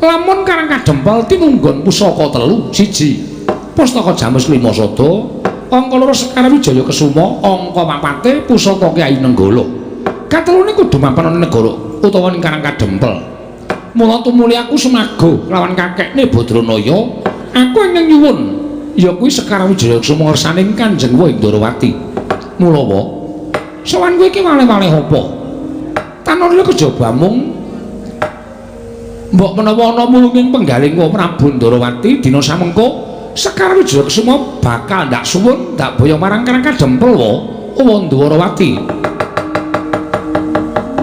Lamun Karang Kadempel tinunggon pusaka telu, siji Pustaka Jamus Lima Sada, angka loro Sekar Wijaya Kesuma, angka papate pusaka Kyai Nenggala. Katelune kudu mapan ana negara utawa ning Karang Kadempel. Mula tumuli aku semago lawan kakekne Badranaya, aku ingkang nyuwun ya kuwi Sekar Wijaya Kesuma ngersaning Kanjeng Ndrawati. Mula wa sowan kowe iki wale-wale apa? Tanurya kejaba mung mbok menawa ana mulunging penggaling wa Prabu Ndrawati dina samengko Sekar Wijaya Kesuma bakal ndak suwun ndak boyong marang Karang Kadempel wa Ndrawati.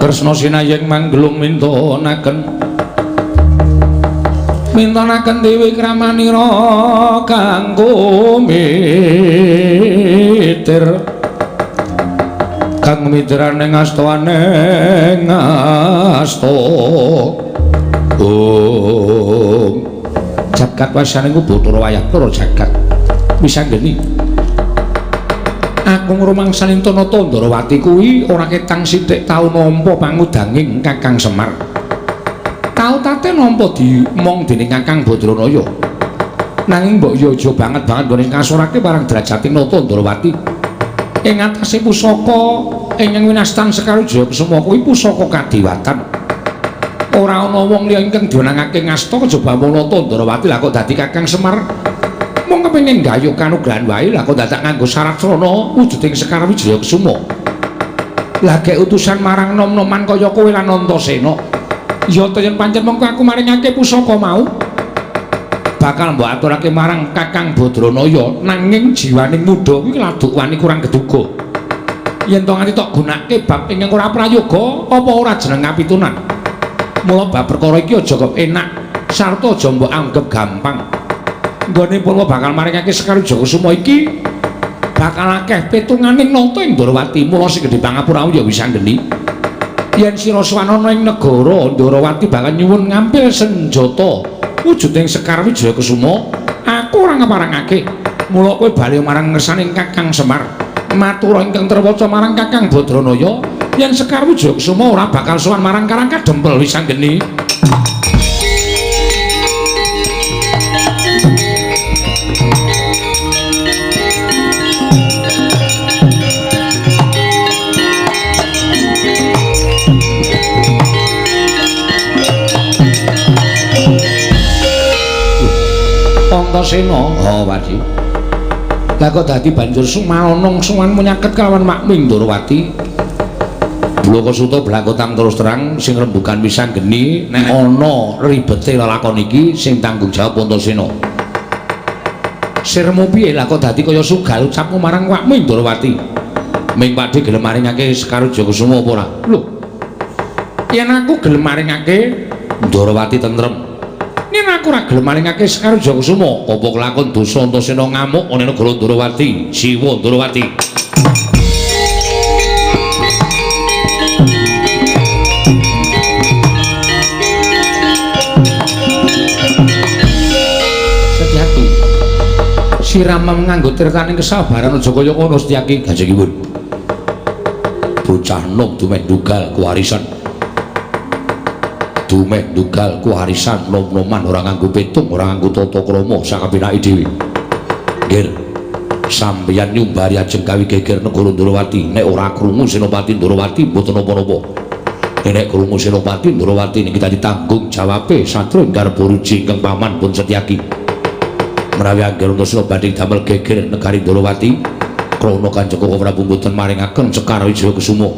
Kresna sinayeng manggelung mintonaken mintonaken dewi kramanira kanggo mitir kang mitrane ngastawane ngasta. Om jagat wasane ku Bathara wayah para jagat wisanggeni. Aku ngrumangsani Tanata Ndrawati kuwi ora ketang sithik tau nampa pangudanging Kakang Semar. Tau tate nampa dimong dening Kakang Badranaya. Nanging mbok yo aja banget-banget nggone ngasorake marang derajating Nata Ndrawati. Ing atase pusaka ingkang winastan Sekar Wijaya Kesuma kuwi pusaka kadiwatan. Ora ana wong liya ingkang diwenangake ngasta kejaba mung Nata Ndrawati. Lah kok dadi Kakang Semar mung kepengin gayuh kanugrahan wae, lah kok dadak nganggo syarat srana wujuding Sekar Wijaya Kesuma. Lah gek utusan marang nom-noman kaya kowe lan Antasena. Ya yen pancen mengko aku maringake pusaka mau bakal mbok aturake marang Kakang Badranaya, nanging jiwaning muda kuwi laduk wani kurang geduga. Yen to nganti tok gunake bab ingkang ora prayoga, apa ora jeneng kapitunan. Mula bab perkara iki aja kok enak sarta aja mbok anggep gampang. Nggone purwa bakal maringake Sekar Wijaya Kesuma iki bakal akeh pitunganing nata ing Ndrawati. Mula sing gedhe pangapuramu ya wisanggeni. Yen sira sowan ana ing negara Ndrawati bakal nyuwun ngampil senjata wujuding Sekar Wijaya Kesuma, aku ora ngeparangake. Mula kowe bali marang ngersaning Kakang Semar, matur ingkang terwaca marang Kakang Badranaya yen Sekar Wijaya Kesuma ora bakal sowan marang Karang Kadempel wisanggeni. Antasena, oh Wadi. Lah kok dadi banjur sumanong sowan menyaket kelawan Makmi Ndrawati. Blaka Suta blakotang terus terang sing rembugan wisanggeni nek ana ribete lelakon iki sing tanggung jawab Antasena. Sirmu piye lah kok dadi kaya sugal ucapmu marang Wakmi Ndrawati? Ming Pakde gelem maringake Sekar Wijaya Kesuma apa ora? Lho. Yen aku gelem maringake Ndrawati tentrem. Yen aku ora gelem maringake Sekar Wijaya Kesuma, apa kelakon dosa Antasena ngamuk ana negara Ndrawati, Siwa Ndrawati. Setyaki. Siramem nganggo tirtaning kesabaran aja kaya ngono Setyaki. Gajengipun. Bocah nom dumeh ndugal kewarisan. Dumeh ndugal kuwarisan nom-noman ora nganggo petung, ora nganggo tata krama sakapenake dhewe. Nggih. Sampeyan nyumbari ajeng gawe geger negara Ndrawati, nek ora krungu Senopati Ndrawati mboten napa-napa. Nek krungu Senopati Ndrawati niki dadi tanggung jawabe satru garba ruji ingkang paman pun Setyaki. Menawi angger Antasena badhe damel geger negari Ndrawati, krana Kanjeng Koko Prabu mboten maringaken Sekar Wijaya Kesuma.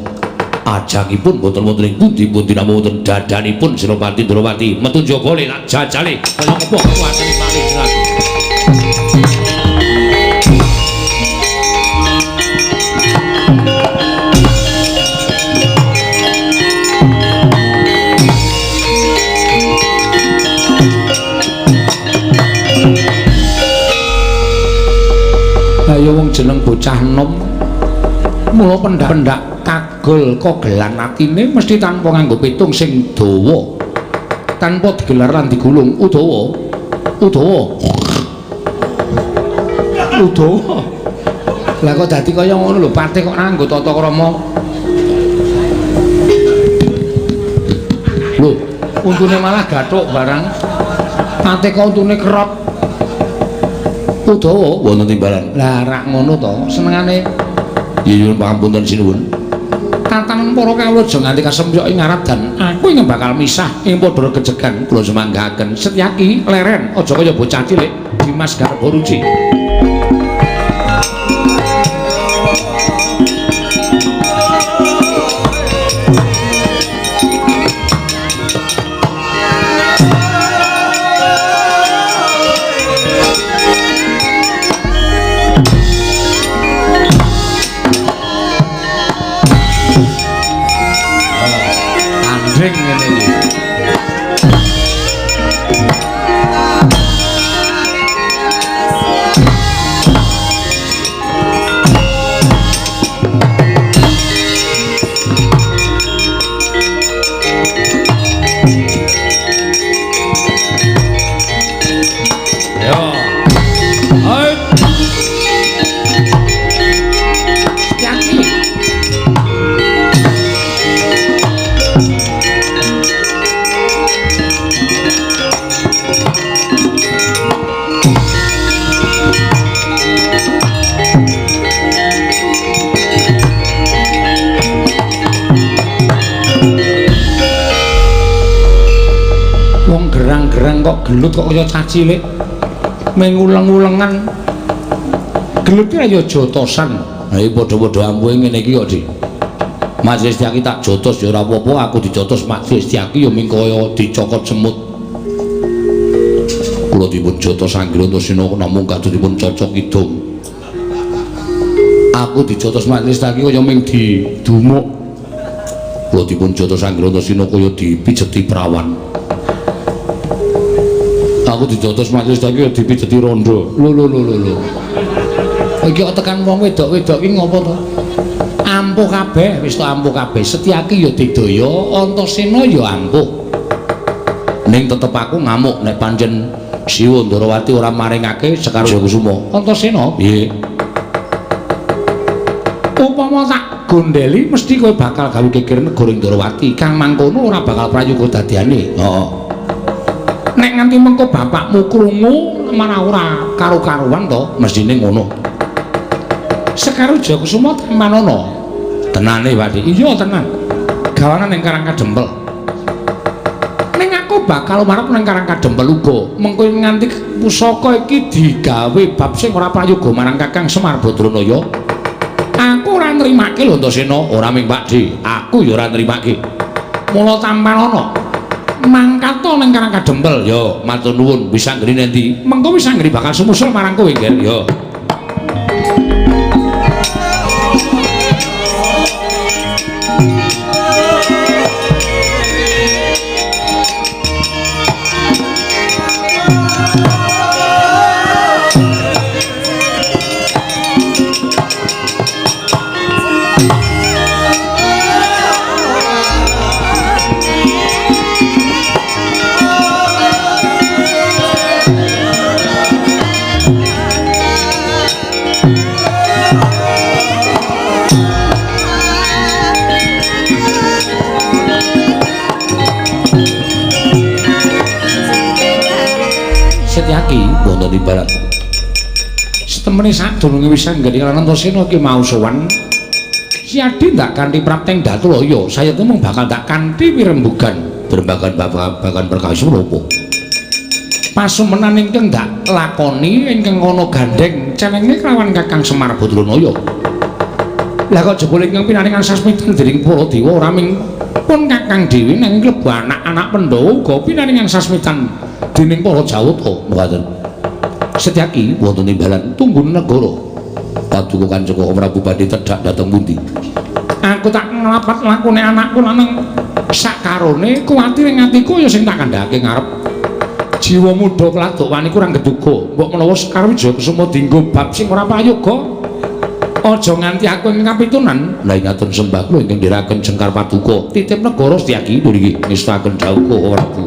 Ajangipun mboten wonten ing pundi-pundi namung wonten dadanipun Senopati Ndrawati. Metu njaba le tak jajale kaya apa kuwatane paling jelas. jeneng bocah enom. Mula pendak-pendak kagol kogelan atine mesti tanpa nganggo pitung sing dawa. Tanpa digelar lan digulung Udawa. Udawa. Udawa. Lah kok dadi kaya ngono lho, patih kok nganggo tata krama. Lho, untune malah gathuk barang. Patih kok untune kerot. Udawa wonten timbalan. Lah rak ngono to, senengane ya nyuwun pangapunten sinuwun. Tatanan para kawula aja nganti kasempyok ing ngarep dan aku ingkang bakal misah ing padha gejegan kula sumanggaken. Setyaki leren aja kaya bocah cilik Dimas Garba Ruci. Tanding ngene iki. Yo. Hai. Yaki. Wong gerang-gerang kok gelut kok kaya cah cilik. Menguleng-ulengan. Gelut ki ya jotosan. Ha iki padha-padha ampuhe ngene iki kok, Dik. Majelis Setyaki tak jotos ya ora apa-apa, aku dijotos Majelis Setyaki ya ming kaya dicokot semut. Kula dipun jotos Anggir Antasena namung kados dipun cocok kidung. Aku dijotos Majelis Setyaki kaya ming didumuk. Kula dipun jotos Anggir Antasena kaya dipijeti prawan. Aku dijotos Majelis Setyaki kaya dipijeti rondo. Lho lho lho lho lho. Iki kok tekan wong wedok-wedok iki ngopo to? Ampuh kabeh, wis to ampuh kabeh. Setyaki ya didaya, Antasena ya ampuh. Ning tetep aku ngamuk nek pancen Siwa Ndarawati ora maringake Sekar Kusuma. Antasena, piye? Upama tak gondeli mesti kowe bakal gawe geger negara Ndarawati. Kang mangkono ora bakal prayoga dadiane. Heeh. Nek nganti mengko bapakmu krungu malah ora karo-karuan to, mestine ngono. Sekar Kusuma temanono. Tenane, Pak Dik. Iya, tenan. Gawanan ning Karang Kadempel. Ning aku bakal marep ning Karang Kadempel uga. Mengko nganti pusaka iki digawe bab sing ora prayoga marang Kakang Semar Badranaya. Aku ora nrimake lho Antasena, ora ming Pak Dik, aku ya ora nrimake. Mula tampanana. Mangkat ning Karang Kadempel. Ya, matur nuwun. Wis anggere nendi? Mengko wis anggere bakal sumusul marang kowe, Nger. Ya. Setyaki wonten imbalan. Setemene sadurunge wis anggene lan Antasena ki mau sowan. Si Adi ndak kanthi prapteng Datulaya, sayete mung bakal ndak kanthi pirembugan berbagan babagan perkawis menapa. Pasumenan ingkang ndak lakoni ingkang ana gandheng cenenge kelawan Kakang Semar Badranaya. Lah kok jebul ingkang pinaringan sasmitan dening para dewa ora ming pun Kakang dhewe nanging klebu anak-anak Pandhawa uga pinaringan sasmitan dening para Jawata. Mekaten. Setyaki wonten imbalan tunggun negara. Paduka Kanjeng Prabu badhe tedhak dhateng pundi? Aku tak nglapat lakune anakku lanang sakarone kuwatir ing atiku ya sing tak kandhake ngarep. Jiwa muda keladuk wani kurang geduga. Mbok menawa Sekar Wijaya Kusuma dienggo bab sing ora prayoga. Aja nganti aku ing kapitunan. Lah ingaten sembah kula ingkang ndherekaken Jengkar Paduka. Titip negara Setyaki niki ngestakaken dawuh Prabu.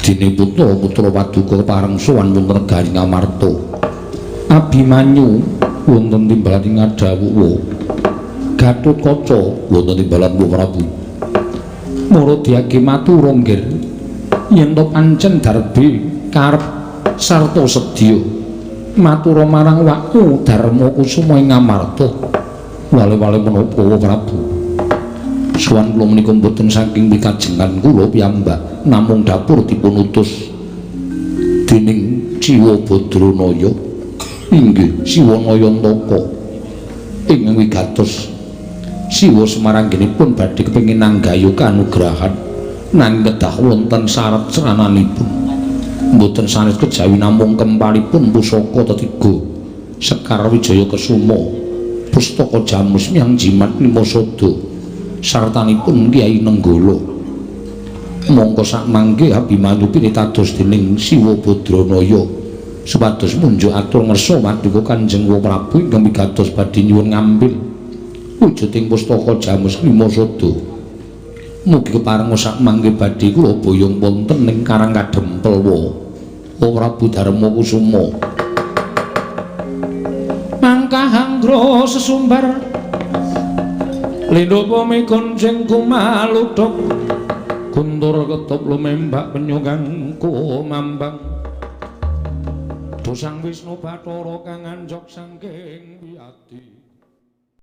Dene putra putra Paduka pareng sowan wonten negari Ngamarta. Abimanyu wonten timbalan ing ngadhawuh. Gatotkaca wonten timbalan Prabu. Murudyake matur nggir yen to pancen darbe karep sarta sedya matura marang wakku Darma Kusuma ing Ngamarta. Wale-wale menapa Prabu? Sowan kula menika mboten saking pikajengan kula piyambak, namung dapur dipun utus dening Siwa Badranaya. Inggih Siwa Nayantaka ing wigatos Siwa Semaranggenipun badhe kepengin nanggayu kanugrahan nanging kedah wonten syarat srananipun. Mboten sanes kejawi namung kempalipun pusaka tetiga Sekar Wijaya Kesuma, pustaka Jamus Miang Jimat Lima Sada sartanipun Kyai Nenggala. Mongko sakmangke Abimanyu pinitados dening Siwa Badranaya supados munjuk atur ngersa paduka Kanjeng Prabu ingkang wigatos badhe nyuwun ngambil wujuding pustaka Jamus Lima Sada. Mugi kepareng sakmangke badhe kula boyong wonten ing Karang Kadempel wa Prabu Darma Kusuma. Mangkah anggra sesumbar lindhu bumi kuncing kumaludhuk guntur ketop lumembak penyu kang kumambang dosang Wisnu Bathara kang anjog saking wiyadi.